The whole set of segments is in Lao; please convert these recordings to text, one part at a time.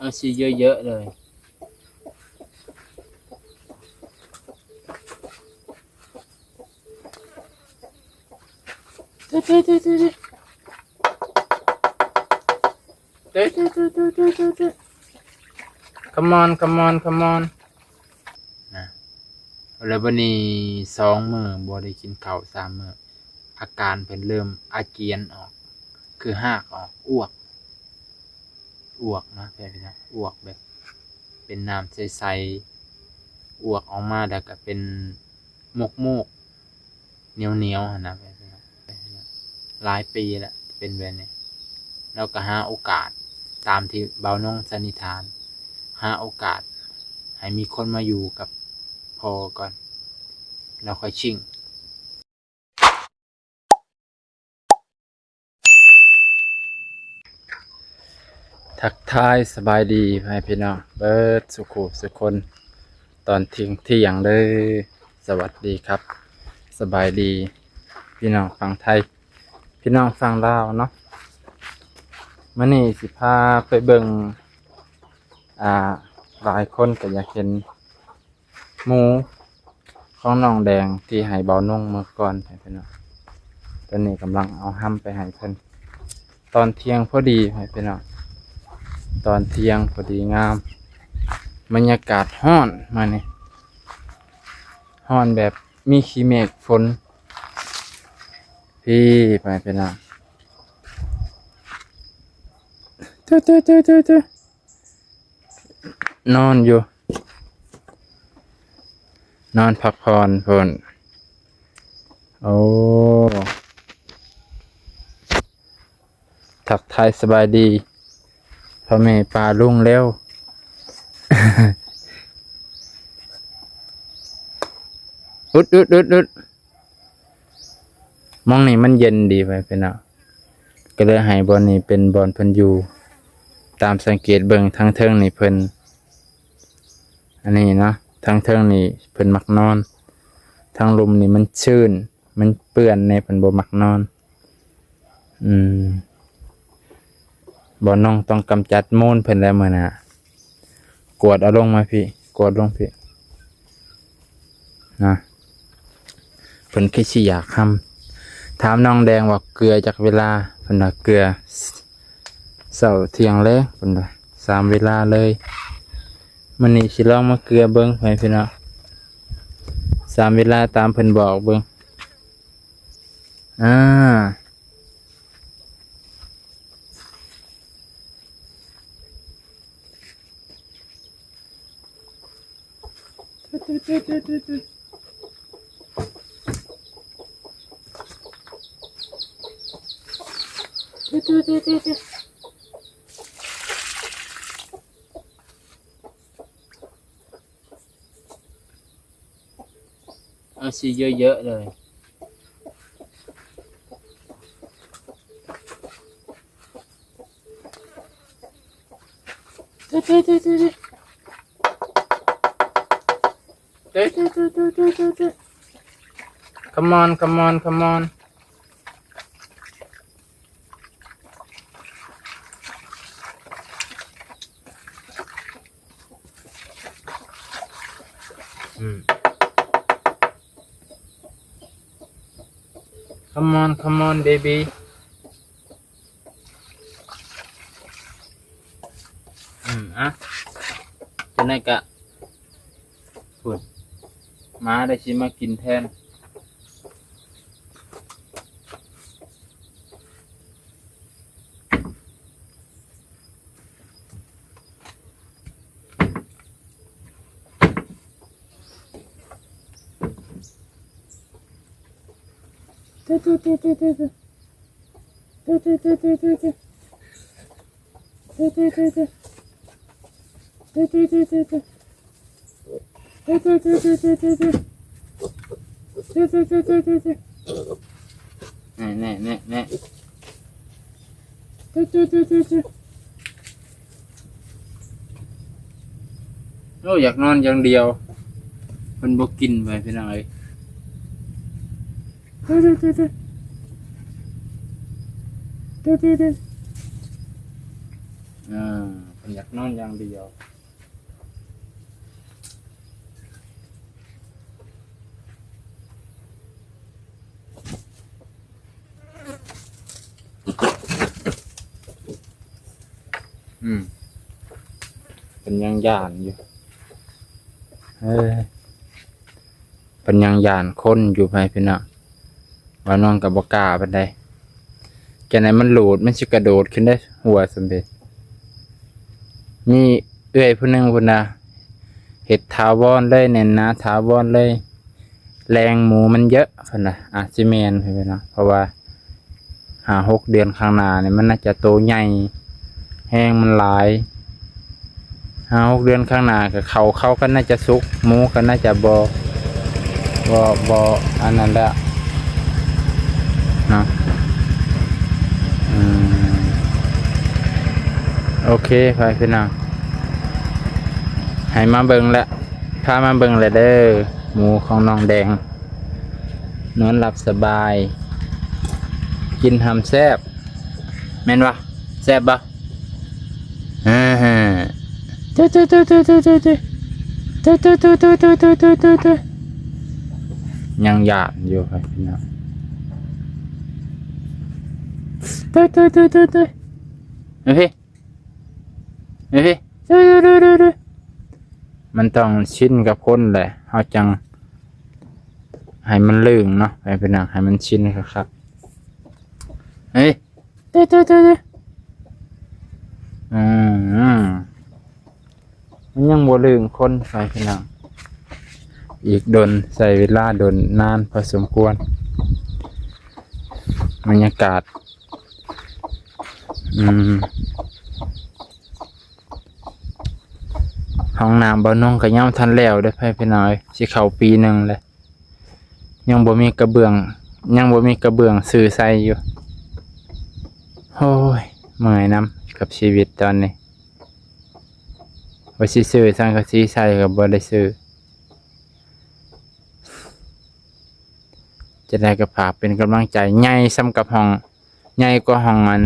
ເອົາຊິເຍີະໆເລີຍ. ເດີໆໆ come on come on come on ນະ ແລ້ວບັດນີ້ສອງມື້ບໍ່ໄດ້ກິນເຂົ້າສາມມື້ ອາການເພິ່ນເລີ່ມອາຈຽນອອກ ຄືຮາກອອກ ອວກ ອວກນະ ແບບນີ້ນະ ອວກແບບເປັນນ້ຳໃສໆ ອວກອອກມາແລ້ວກໍເປັນໂມກໆ ໜຽວໆຫັ້ນນະ ຫຼາຍປີແລ້ວເປັນແບບນີ້ ແລ້ວກໍຫາໂອກາດຕາມທີ່ບ່າວນົງສັນນິຖານ ຫາໂອກາດໃຫ້ມີຄົນມາຢູ່ກັບພໍ່ກ່ອນ ແລ້ວຄ່ອຍຊິງ. ທັກທາຍສະບາຍດີພໍ່ແມ່ພີ່ນ້ອງເບິດສູ່ຄູ່ສູ່ຄົນ ຕອນທ່ຽງໆເດີ ສະຫວັດດີຄັບ ສະບາຍດີພີ່ນ້ອງຝັ່ງໄທ ພີ່ນ້ອງຝັ່ງລາວເນາະ. ມື້ນີ້ຊິພາໄປເບິ່ງ ອ່າ ຫຼາຍຄົນກໍຢາກເຫັນ ໝູຂອງນ້ອງແດງທີ່ໃຫ້ບ່າວນົງເມື່ອກ່ອນ ໃຫ້ເພິ່ນເນາະ. ຕອນນີ້ກຳລັງເອົາຮຳໄປໃຫ້ເພິ່ນ ຕອນທ່ຽງພໍດີ ໃຫ້ເພິ່ນເນາະ ຕອນທ່ຽງພໍດີງາມ. ບັນຍາກາດຮ້ອນມື້ນີ້ ຮ້ອນແບບມີຂີ້ເມກຝົນ ພີ້ ໃຫ້ເພິ່ນເນາະ ນອນຢູ່ ນອນພັກຜ່ອນພຸ້ນ. ໂອ້ ທັກທາຍສະບາຍດີພໍ່ແມ່ປ້າລຸງແລ້ວ ອຸດໆໆໆ. ໝ່ອງນີ້ມັນເຢັນດີໄວ້ຍພີ່ນ້ອງ ກໍເລີຍໃຫ້ບ່ອນນີ້ເປັນບ່ອນເພິ່ນຢູ່. ຕາມສັງເກດເບິ່ງທາງເທິງນີ້ເພິ່ນ ອັນນີ້ເນາະ ທາງເທິງນີ້ເພິ່ນມັກນອນ ທາງລຸ່ມນີ້ມັນຊື້ນ ມັນເປື້ອນແດ່ ເພິ່ນບໍ່ມັກນອນ. ອືມ ບ່າວນົງຕ້ອງກຳຈັດໂມນເພິ່ນແລ້ວມື້ໜ້າ. ກວດເອົາລົງມາພີ້ ກວດລົງພີ້ນະ ເພິ່ນຄືຊິຢາກຮຳ. ຖາມນ້ອງແດງວ່າເກືອຈັກເວລາ ເພິ່ນວ່າເກືອເຊົ້າ ທ່ຽງ ແລງ ເພິ່ນວ່າ ສາມເວລາເລີຍ. ມື້ນີ້ຊິລອງມາເກືອເບິ່ງ ໃຫ້ພີ່ນ້ອງ ສາມເວລາຕາມເພິ່ນບອກເບິ່ງ ອາ. ເອົາຊິເຍີະໆເລີຍ. ເດີໆໆໆໆ ເດີໆໆໆໆ come on come on come on. ອືມ come on come on baby. ອືມ ອະ ຈັ່ງໃດກະ ພຸ້ນ ໝາໄດ້ຊິມາກິນແທນ. ແນ່ໆໆໆໆ ໂອ້ ຢາກນອນຢ່າງດຽວ ເພິ່ນບໍ່ກິນໄວ້ ພີ່ນ້ອງເອີຍ. ອ່າ ເພິ່ນຢາກນອນຢ່າງດຽວ. ອືມ ເພິ່ນຍັງຢ້ານຢູ່ ເອີ ເພິ່ນຍັງຢ້ານຄົນຢູ່ ພໍ່ແມ່ພີ່ນ້ອງ. ບ່າວນອງກໍບໍ່ກ້າປານໃດ ຈັ່ງໃດມັນໂຫຼດ ມັນຊິກະໂດດຂຶ້ນເດ້ ຫົວຊັ້ນເດ. ມີເອື້ອຍຜູ້ໜຶ່ງພຸ້ນນະ ເຮັດຖາວອນເລີຍ ແໜ້ນໜາຖາວອນເລີຍ ແຫຼ່ງໝູມັນເຍອະ ເພິ່ນວ່າ ອາດຊິແມ່ນ ເພິ່ນວ່າເນາະ ເພາະວ່າ ຫ້າຫົກເດືອນຂ້າງໜ້ານີ້ ມັນໜ້າຈະໂຕໃຫຍ່ແຮງ ມັນຫຼາຍ. ຫ້າຫົກເດືອນຂ້າງໜ້າກໍເຂົ້າເຂົາກໍໜ້າຈະສຸກ ໝູກໍໜ້າຈະບໍ່ ບໍ່ ບໍ່ອັນນັ້ນແລ້ວເນາະ. ອືມ ໂອເຄ ພໍ່ແມ່ພີ່ນ້ອງ ໃຫ້ມາເບິ່ງແລ້ວ ພາມາເບິ່ງແລ້ວເດີ ໝູຂອງນ້ອງແດງ ນອນຫຼັບສະບາຍ ກິນຫຳແຊບ ແມ່ນບໍ່? ແຊບບໍ່? ອາ ຍັງຢ້ານຢູ່ ພີ່ນ້ອງ ເອີ ເອີ ເອີ ເອີ ມັນຕ້ອງຊິນກັບຄົນແຫຼະ ເຮົາຈັ່ງໃຫ້ມັນລຶ້ງເນາະ ໃຫ້ເປັນຫຍັງ ໃຫ້ມັນຊິນຄັກໆ ເອີ ເອີ ເອີ ອືມ ມັນຍັງບໍ່ລຶ້ງຄົນ ພໍ່ແມ່ພີ່ນ້ອງ ອີກດົນ ໃຊ້ເວລາດົນນານພໍສົມຄວນ ບັນຍາກາດ ອືມ ຫ້ອງນ້ຳບ່າວນົງກໍຍັງບໍ່ທັນແລ້ວເດີ້ ພໍ່ແມ່ພີ່ນ້ອງເອີຍ ຊິເຂົ້າປີໜຶ່ງແລ້ວ ຍັງບໍ່ມີກະເບື້ອງ ຍັງບໍ່ມີກະເບື້ອງຊື່ໃສ່ຢູ່. ໂອ້ຍ ເມື່ອຍນຳກັບຊີວິດຕອນນີ້ ວ່າຊິຊື້ສັງກະສີໃສ່ກໍບໍ່ໄດ້ຊື້. ຈັ່ງໃດກໍຝາກເປັນກຳລັງໃຈ ໃຫຍ່ສ່ຳກັບຫ້ອງ ໃຫຍ່ກວ່າຫ້ອງອັນ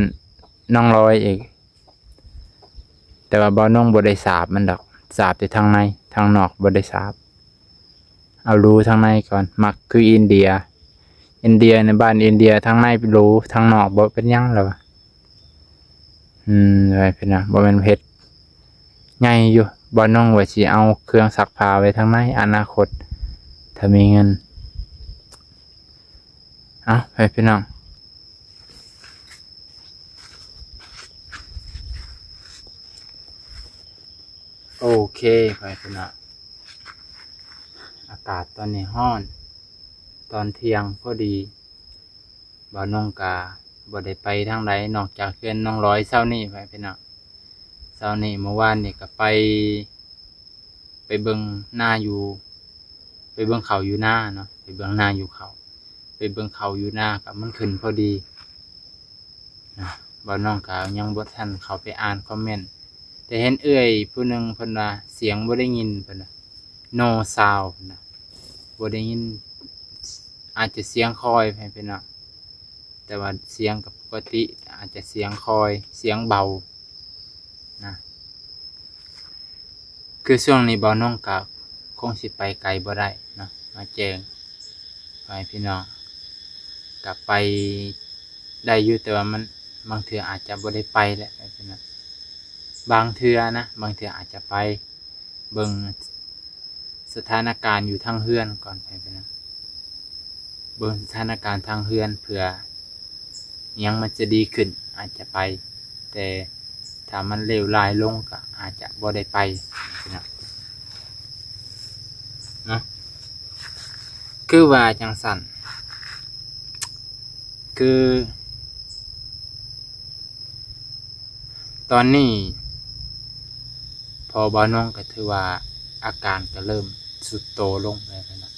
ນ້ອງລອຍອີກ ແຕ່ວ່າບ່າວນົງບໍ່ໄດ້ສາບມັນດອກ ສາບແຕ່ທາງໃນ ທາງນອກບໍ່ໄດ້ສາບ ເອົາຫຼູທາງໃນກ່ອນ ມັກຄືອິນເດຍ ອິນເດຍໃນບ້ານອິນເດຍທາງໃນຫຼູ ທາງນອກບໍ່ເປັນຫຍັງລະວ່າ. ອືມ ໄວ້ເພິ່ນນະ ບໍ່ແມ່ນເຮັດໃຫຍ່ຢູ່ ບ່າວນົງວ່າຊິເອົາເຄື່ອງຊັກຜ້າໄວ້ທາງໃນ ອະນາຄົດຖ້າມີເງິນ. ເອົ້າ ໄປພີ່ນ້ອງ ໂອເຄ ໄປພີ່ນ້ອງ ອາກາດຕອນນີ້ຮ້ອນ ຕອນທ່ຽງພໍດີ. ບ່າວນົງກະບໍ່ໄດ້ໄປທາງໃດ ນອກຈາກເຮືອນນ້ອງລອຍເຊົ້ານີ້ ໄປພີ່ນ້ອງ ເຊົ້ານີ້ ມື້ວານນີ້ກະໄປ ໄປເບິ່ງນາຢູ່ ໄປເບິ່ງເຂົ້າຢູ່ນາເນາະ ໄປເບິ່ງນາຢູ່ເຂົ້າ ໄປເບິ່ງເຂົ້າຢູ່ນາ ກະມັນຂຶ້ນພໍດີນະ. ບ່າວນົງກະຍັງບໍ່ທັນເຂົ້າໄປອ່ານຄອມເມັນ ແຕ່ເຫັນເອື້ອຍຜູ້ໜຶ່ງເພິ່ນວ່າສຽງບໍ່ໄດ້ຍິນ ເພິ່ນວ່າ no sound ເພິ່ນວ່າ ບໍ່ໄດ້ຍິນ ອາດຈະສຽງຄ່ອຍ ໃຫ້ເປັນວ່າ ແຕ່ວ່າສຽງກໍປົກກະຕິ ອາດຈະສຽງຄ່ອຍ ສຽງເບົານະ. ຄືຊ່ວງນີ້ບ່າວນົງກໍຄົງຊິໄປໄກບໍ່ໄດ້ເນາະ ມາແຈ້ງໃຫ້ພີ່ນ້ອງ ກໍໄປໄດ້ຢູ່ ແຕ່ວ່າມັນ ບາງເທື່ອອາດຈະບໍ່ໄດ້ໄປແຫຼະ ບາງເທື່ອນະ ບາງເທື່ອອາດຈະໄປ ເບິ່ງສະຖານະການຢູ່ທາງເຮືອນກ່ອນ ໄປ ໄປນຳ ເບິ່ງສະຖານະການທາງເຮືອນ ເພື່ອຫຍັງມັນຈະດີຂຶ້ນ ອາດຈະໄປ ແຕ່ຖ້າມັນເລວຮ້າຍລົງກໍອາດຈະບໍ່ໄດ້ໄປ ໄປນຳເນາະ ຄືວ່າຈັ່ງຊັ້ນ ຄື ຕອນນີ້ພໍ່ບ່າວນົງກໍຖືວ່າອາການກໍເລີ່ມຊຸດໂຕລົງແລ້ວນະ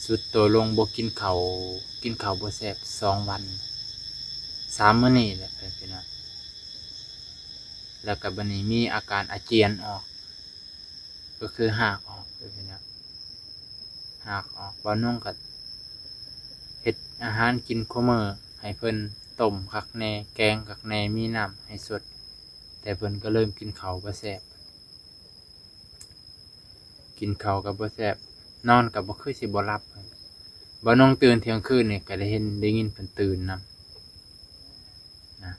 ຊຸດໂຕລົງ ບໍ່ກິນເຂົ້າ ກິນເຂົ້າບໍ່ແຊບສອງວັນ ສາມມື້ນີ້ແຫຼະ ພີ່ນ້ອງ ແລ້ວກໍບັດນີ້ມີອາການອາຈຽນອອກ ກໍຄືຮາກອອກ ຮາກອອກ ບ່າວນົງກໍເຮັດອາຫານກິນຄູ່ມື້ໃຫ້ເພິ່ນ ຕົ້ມຄັກແນ່ ແກງຄັກແນ່ ມີນ້ຳໃຫ້ສົດ ແຕ່ເພິ່ນກໍເລີ່ມກິນເຂົ້າບໍ່ແຊບ ກິນເຂົ້າກໍບໍ່ແຊບ ນອນກໍບໍ່ ຄືຊິບໍ່ຫຼັບ. ບ່າວນົງຕື່ນທ່ຽງຄືນນີ້ກໍໄດ້ເຫັນ ໄດ້ຍິນເພິ່ນຕື່ນນຳນະ.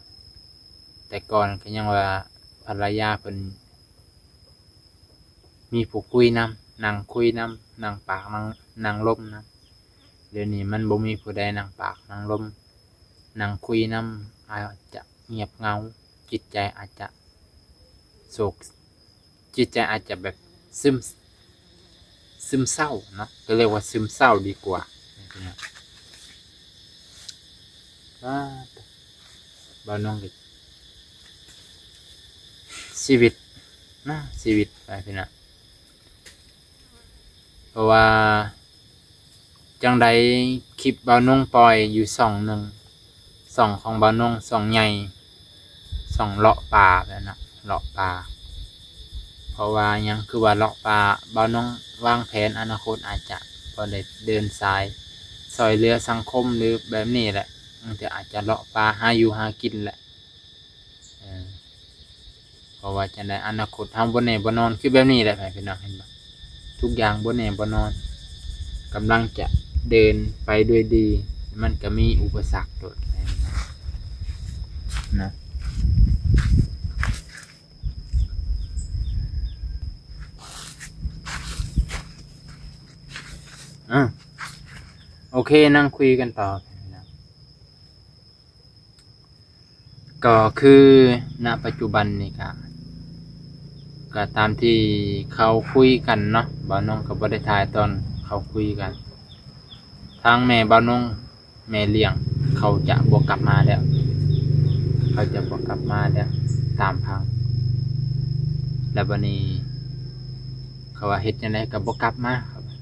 ແຕ່ກ່ອນກໍຍັງວ່າພັນລະຍາເພິ່ນມີຜູ້ຄຸຍນຳ ນັ່ງຄຸຍນຳ ນັ່ງປາກ ນັ່ງ ນັ່ງລົມນຳ. ດຽວນີ້ມັນບໍ່ມີຜູ້ໃດນັ່ງປາກນັ່ງລົມ ນັ່ງຄຸຍນຳ ອາດຈະງຽບເຫງົາ ຈິດໃຈອາດຈະໂສກ ຈິດໃຈອາດຈະແບບຊຶມ ຊຶມເສົ້າເນາະ ກໍເອີ້ນວ່າຊຶມເສົ້າດີກວ່າ. ວ້າ ບ່າວນົງກໍ ຊີວິດນະ ຊີວິດໄປພີ່ນ້ອງ. ເພາະວ່າຈັ່ງໃດຄລິບບ່າວນົງປ່ອຍຢູ່ຊ່ອງໜຶ່ງ ຊ່ອງຂອງບ່າວນົງ ຊ່ອງໃຫຍ່ ຊ່ອງເລາະປ່າແບບນັ້ນ ເລາະປ່າ. ເພາະວ່າຫຍັງຄືວ່າເລາະປ່າ? ບ່າວນົງວາງແຜນອະນາຄົດອາດຈະພໍໄດ້ເດີນສາຍຊ່ອຍເຫຼືອສັງຄົມ ຫຼືແບບນີ້ແຫຼະ ບາງເທື່ອອາດຈະເລາະປ່າຫາຢູ່ຫາກິນແຫຼະ. ເອີ ເພາະວ່າຈັ່ງໃດ ອະນາຄົດເຮົາບໍ່ແນ່ບໍ່ນອນ ຄືແບບນີ້ແຫຼະ ພີ່ນ້ອງເຫັນບໍ່? ທຸກຢ່າງບໍ່ແນ່ບໍ່ນອນ ກຳລັງຈະເດີນໄປດ້ວຍດີ ມັນກໍມີອຸປະສັກໂດດນະ. ອາ ໂອເຄ ນັ່ງຄຸຍກັນຕໍ່. ກໍຄື ນະ ປັດຈຸບັນນີ້ກະ ກະຕາມທີ່ເຂົາຄຸຍກັນເນາະ ບ່າວນົງກໍບໍ່ໄດ້ຖ່າຍຕອນເຂົາຄຸຍກັນ. ທາງແມ່ບ່າວນົງ ແມ່ລ້ຽງ ເຂົາຈະບໍ່ກັບມາແລ້ວ ເຂົາຈະບໍ່ກັບມາແລ້ວ ຕາມພັງ. ແລ້ວບາດນີ້ເຂົາວ່າເຮັດຈັ່ງໃດກໍບໍ່ກັບມາ ເຂົາວ່າ.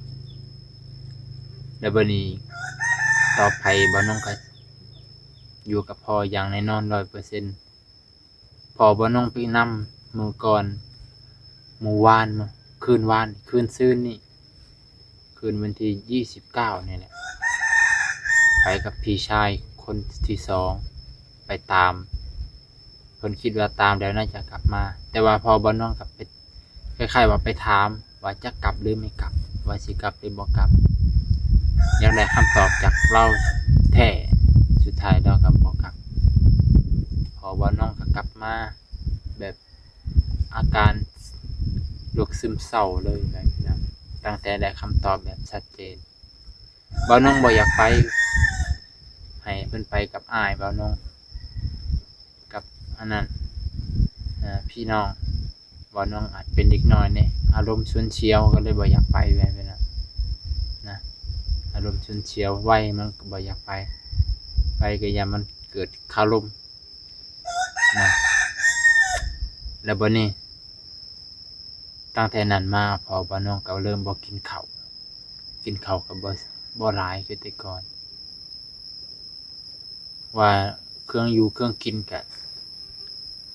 ແລ້ວບາດນີ້ຕໍ່ໄປບ່າວນົງກໍ ຢູ່ກັບພໍ່ຢ່າງແນ່ນອນຮ້ອຍເປີເຊັນ. ພໍ່ບ່າວນົງໄປນຳມື້ກ່ອນ ມື້ວານ ມື້ ຄືນວານ ຄືນຊືນນີ້ ຄືນວັນທີຊາວເກົ້ານີ້ແຫຼະ ໄປກັບພີ່ຊາຍຄົນທີສອງ ໄປຕາມ ເພິ່ນຄິດວ່າຕາມແລ້ວໜ້າຈະກັບມາ ແຕ່ວ່າພໍ່ບ່າວນົງກັບໄປ ຄ້າຍໆວ່າໄປຖາມວ່າຈະກັບຫຼືບໍ່ກັບ ວ່າຊິກັບຫຼືບໍ່ກັບ ຢາກໄດ້ຄຳຕອບຈາກລາວແທ້ ສຸດທ້າຍລາວກໍບໍ່ກັບ ເພາະວ່ານ້ອງກໍກັບມາແບບອາການໂລກຊຶມເສົ້າເລີຍນະ ຕັ້ງແຕ່ໄດ້ຄຳຕອບແບບຊັດເຈນ. ບ່າວນົງບໍ່ຢາກໄປ ໃຫ້ເພິ່ນໄປກັບອ້າຍບ່າວນົງ ກັບອັນນັ້ນ ເອີ ພີ່ນ້ອງ ບ່າວນົງອາດເປັນເດັກນ້ອຍແດ່ ອາລົມຊຸນຊຽວ ກໍເລີຍບໍ່ຢາກໄປແບບນັ້ນນະ ອາລົມຊຸນຊຽວໄວ ມັນກໍບໍ່ຢາກໄປ ໄປກໍຢ້ານມັນເກີດຄາລົມນະ. ແລ້ວບັດນີ້ ຕັ້ງແຕ່ນັ້ນມາ ພໍ່ບ່າວນົງກໍເລີ່ມບໍ່ກິນເຂົ້າ ກິນເຂົ້າກໍບໍ່ ບໍ່ຫຼາຍຄືແຕ່ກ່ອນ ວ່າເຄື່ອງຢູ່ເຄື່ອງກິນກະ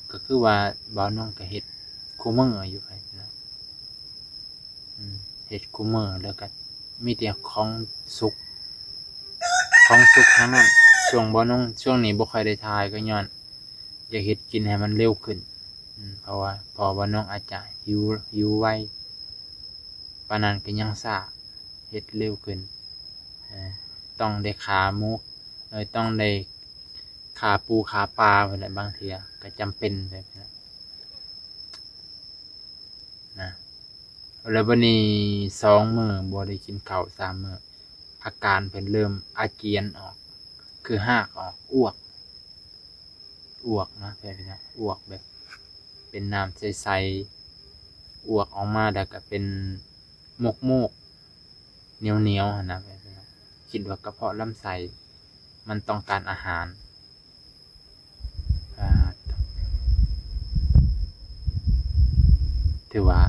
ກໍຄືວ່າບ່າວນົງກໍເຮັດຄູ່ມື້ຢູ່ໄປນະ ອືມ ເຮັດຄູ່ມື້ ແລ້ວກໍມີແຕ່ຂອງສຸກ ຂອງສຸກທັງນັ້ນ. ຊ່ວງບ່າວນົງ ຊ່ວງນີ້ບໍ່ຄ່ອຍໄດ້ຖ່າຍ ກໍຍ້ອນຢາກເຮັດກິນໃຫ້ມັນເລັວຂຶ້ນ ອືມ ເພາະວ່າ ເພາະວ່ານ້ອງອາດຈະຫິວ ຫິວໄວ ປານນັ້ນກໍຍັງຊ້າ ເຮັດເລັວຂຶ້ນ ເອີ ຕ້ອງໄດ້ຂ້າໝູ ເອີ ຕ້ອງໄດ້ຂ້າປູຂ້າປາພຸ້ນແຫຼະ ບາງເທື່ອກໍຈຳເປັນແບບນັ້ນນະ. ແລ້ວບັດນີ້ສອງມື້ບໍ່ໄດ້ກິນເຂົ້າ ສາມມື້ ອາການເພິ່ນເລີ່ມອາຈຽນອອກ ຄືຮາກອອກ ອວກ ອວກນະ ແບບນີ້ນະ ອວກແບບເປັນນ້ຳໃສໆ ອວກອອກມາແລ້ວກໍເປັນມົກໆ ໜຽວໆ ຫັ້ນນະ ແບບນີ້ນະ ຄິດວ່າກະເພາະລຳໄສ້ມັນຕ້ອງການອາຫານ. ອ່າ ຖືວ່າ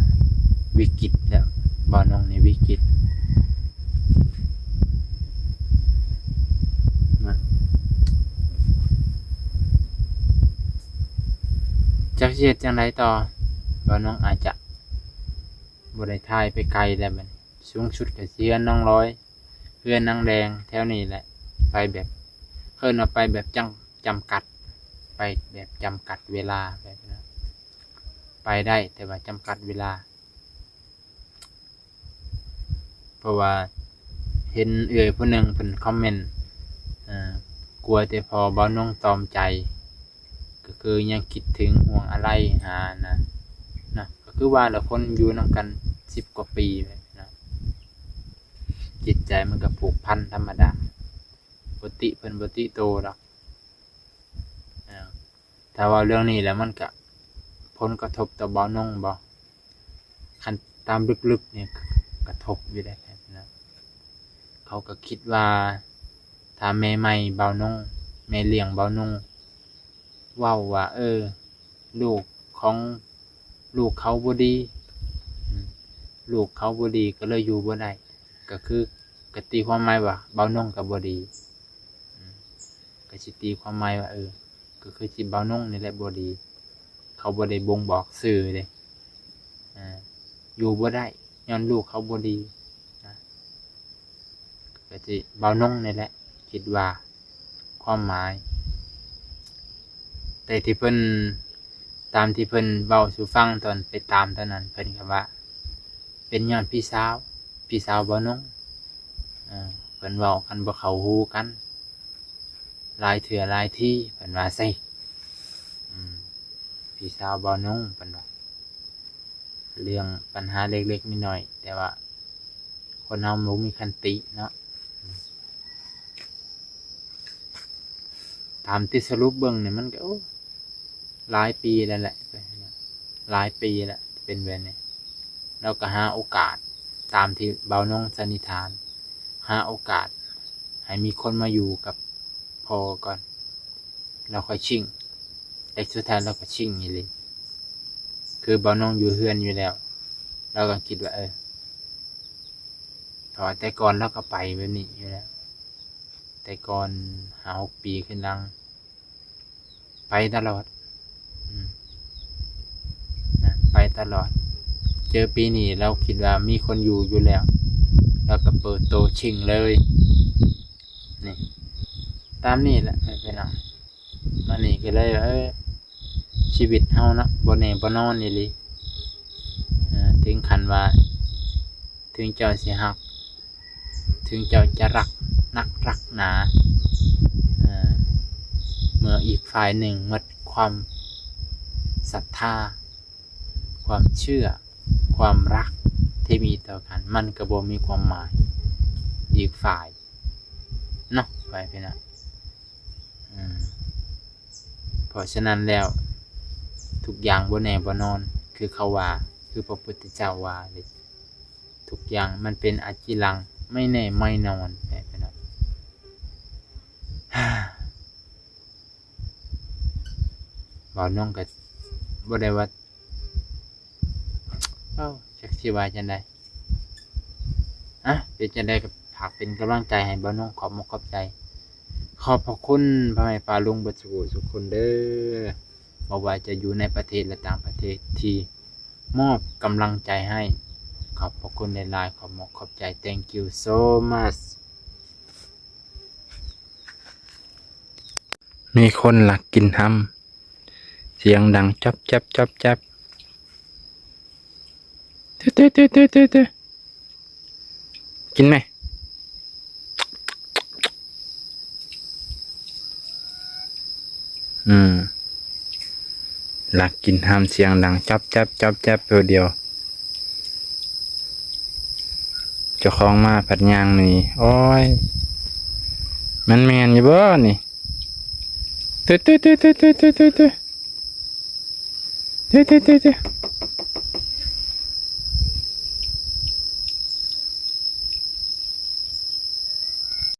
ວິກິດແລ້ວ ບ່າວນົງນີ້ວິກິດນະ ຈັກຊິເຮັດຈັ່ງໃດຕໍ່ ບ່າວນົງອາດຈະບໍ່ໄດ້ຖ່າຍໄປໄກແລ້ວບັດນີ້ ສູງສຸດກໍຊິເຮືອນນ້ອງລອຍ ເຮືອນນາງແດງແຖວນີ້ແຫຼະ ໄປແບບ ເອີ້ນວ່າໄປແບບຈຳ ຈຳກັດ ໄປແບບຈຳກັດເວລາແບບນັ້ນ ປໄດ້ ແຕ່ວ່າຈຳກັດເວລາ. ເພາະວ່າເຫັນເອື້ອຍຜູ້ໜຶ່ງເພິ່ນຄອມເມັນ ເອີ ກົວແຕ່ພໍ່ບ່າວນົງຕອມໃຈ ກໍຄືຍັງຄິດເຖິງຫ່ວງອາໄລຫານະ ເນາະ. ກໍຄືວ່າລະ ຄົນຢູ່ນຳກັນສິບກວ່າປີແລ້ວເນາະ ຈິດໃຈມັນກໍຜູກພັນທຳມະດາ. ບໍ່ຕິເພິ່ນ ບໍ່ຕິໂຕດອກ. ເອີ ຖ້າເວົ້າເລື່ອງນີ້ແລ້ວ ມັນກະຜົນກະທົບຕໍ່ບ່າວນົງບໍ່? ຄັນຕາມເລິກໆນີ້ກະທົບຢູ່ເດ້ນະ. ເຂົາກະຄິດວ່າ ຖ້າແມ່ໃໝ່ບ່າວນົງ ແມ່ລ້ຽງບ່າວນົງ ເວົ້າວ່າ ເອີ ລູກຂອງ ລູກເຂົາບໍ່ດີ ອືມ ລູກເຂົາບໍ່ດີ ກໍເລີຍຢູ່ບໍ່ໄດ້ ກໍຄື ກໍຕີຄວາມໝາຍວ່າບ່າວນົງກໍບໍ່ດີ ອືມ ກໍຊິຕີຄວາມໝາຍວ່າ ເອີ ກໍຄືຊິບ່າວນົງນີ້ແຫຼະບໍ່ດີ ເຂົາບໍ່ໄດ້ບົ່ງບອກຊື່ເດ້ ເອີ ຢູ່ບໍ່ໄດ້ ຍ້ອນລູກເຂົາບໍ່ດີນະ ກໍຊິບ່າວນົງນີ້ແຫຼະ ຄິດວ່າຄວາມໝາຍ. ແຕ່ທີ່ເພິ່ນ ຕາມທີ່ເພິ່ນເວົ້າສູ່ຟັງຕອນໄປຕາມຕອນນັ້ນ ເພິ່ນກໍວ່າເປັນຍ້ອນພີ່ສາວ ພີ່ສາວບ່າວນົງ ເອີ ເພິ່ນເວົ້າກັນບໍ່ເຂົ້າຫູກັນ ຫຼາຍເທື່ອຫຼາຍທີ ເພິ່ນວ່າຊີ້ ອືມ ພີ່ສາວບ່າວນົງ ເພິ່ນວ່າ ເລື່ອງບັນຫາເລັກໆນ້ອຍໆ ແຕ່ວ່າຄົນເຮົາບໍ່ມີຄັນຕິເນາະ. ຕາມທີ່ສະຫຼຸບເບິ່ງນີ້ ມັນກໍ ໂອ້ ຫຼາຍປີແລ້ວແຫຼະ ຫຼາຍປີແລ້ວເປັນແບບນີ້. ລາວກໍຫາໂອກາດ ຕາມທີ່ບ່າວນົງສັນນິຖານ ຫາໂອກາດໃຫ້ມີຄົນມາຢູ່ກັບພໍ່ກ່ອນ ແລ້ວຄ່ອຍຊິງ ແຕ່ສຸດທ້າຍລາວກໍຊິງອີ່ຫຼີ. ຄືບ່າວນົງຢູ່ເຮືອນຢູ່ແລ້ວ ລາວກໍຄິດວ່າ ເອີ ເພາະວ່າແຕ່ກ່ອນລາວກໍໄປແບບນີ້ຢູ່ແລ້ວ ແຕ່ກ່ອນ ຫ້າຫົກປີຂຶ້ນຫຼັງ ໄປຕະຫຼອດ ອືມ ນະ ໄປຕະຫຼອດ. ເຈີປີນີ້ລາວຄິດວ່າມີຄົນຢູ່ຢູ່ແລ້ວ ລາວກໍເປີດໂຕຊິງເລີຍ. ນີ້ ຕາມນີ້ແຫຼະພີ່ນ້ອງ. ອັນນີ້ກໍເລີຍວ່າ ເອີ ຊີວິດເຮົາເນາະ ບໍ່ແນ່ບໍ່ນອນອີ່ຫຼີ. ເອີ ເຖິງຂັ້ນວ່າ ເຖິງເຈົ້າຊິຮັກ ເຖິງເຈົ້າຈະຮັກນັກຮັກໜາ ເອີ ເມື່ອອີກຝ່າຍໜຶ່ງໝົດຄວາມສັດທາ ຄວາມເຊື່ອ ຄວາມຮັກທີ່ມີຕໍ່ກັນ ມັນກໍບໍ່ມີຄວາມໝາຍ ອີກຝ່າຍເນາະ ໄປພີ່ນ້ອງ. ອືມ ເພາະສະນັ້ນແລ້ວ ທຸກຢ່າງບໍ່ແນ່ບໍ່ນອນ ຄືເຂົາວ່າ ຄືພະພຸດທະເຈົ້າວ່າເດ້ ທຸກຢ່າງມັນເປັນອາຈິລັງ ໄມ່ແນ່ໄມ່ນອນ ແມ່ນບໍ່? ບ່າວນົງກໍບໍ່ໄດ້ວ່າ ເອົ້າ ຈັກຊິວ່າຈັ່ງໃດ. ອະ ເປັນຈັ່ງໃດກໍຝາກເປັນກຳລັງໃຈໃຫ້ບ່າວນົງ ຂອບມົກຂອບໃຈ ຂອບພະຄຸນພໍ່ແມ່ປ້າລຸງເບິດສູ່ຜູ້ສູ່ຄົນເດີ້ ບໍ່ວ່າຈະຢູ່ໃນປະເທດ ແລະ ຕ່າງປະເທດ ທີ່ມອບກຳລັງໃຈໃຫ້ ຂອບພະຄຸນຫຼາຍໆ ຂອບມົກຂອບໃຈ Thank you so much. ມີຄົນລັກກິນຮຳ ສຽງດັງຈອບແຈບ ຈອບແຈບ ເຕີໆ ກິນແມ. ອືມ ລັກກິນຮຳ ສຽງດັງຈອບແຈບ ຈອບແຈບ ໂຕດຽວ ເຈົ້າຂອງມາພັດຍ່າງໜີ. ໂອ້ຍ ມັນແມ່ນຢູ່ບໍ່ນີ້? ເຕີໆ ເຕີໆ ເຕີໆ ເຕີໆ ເຕີໆ ເຕີໆ ເຕີ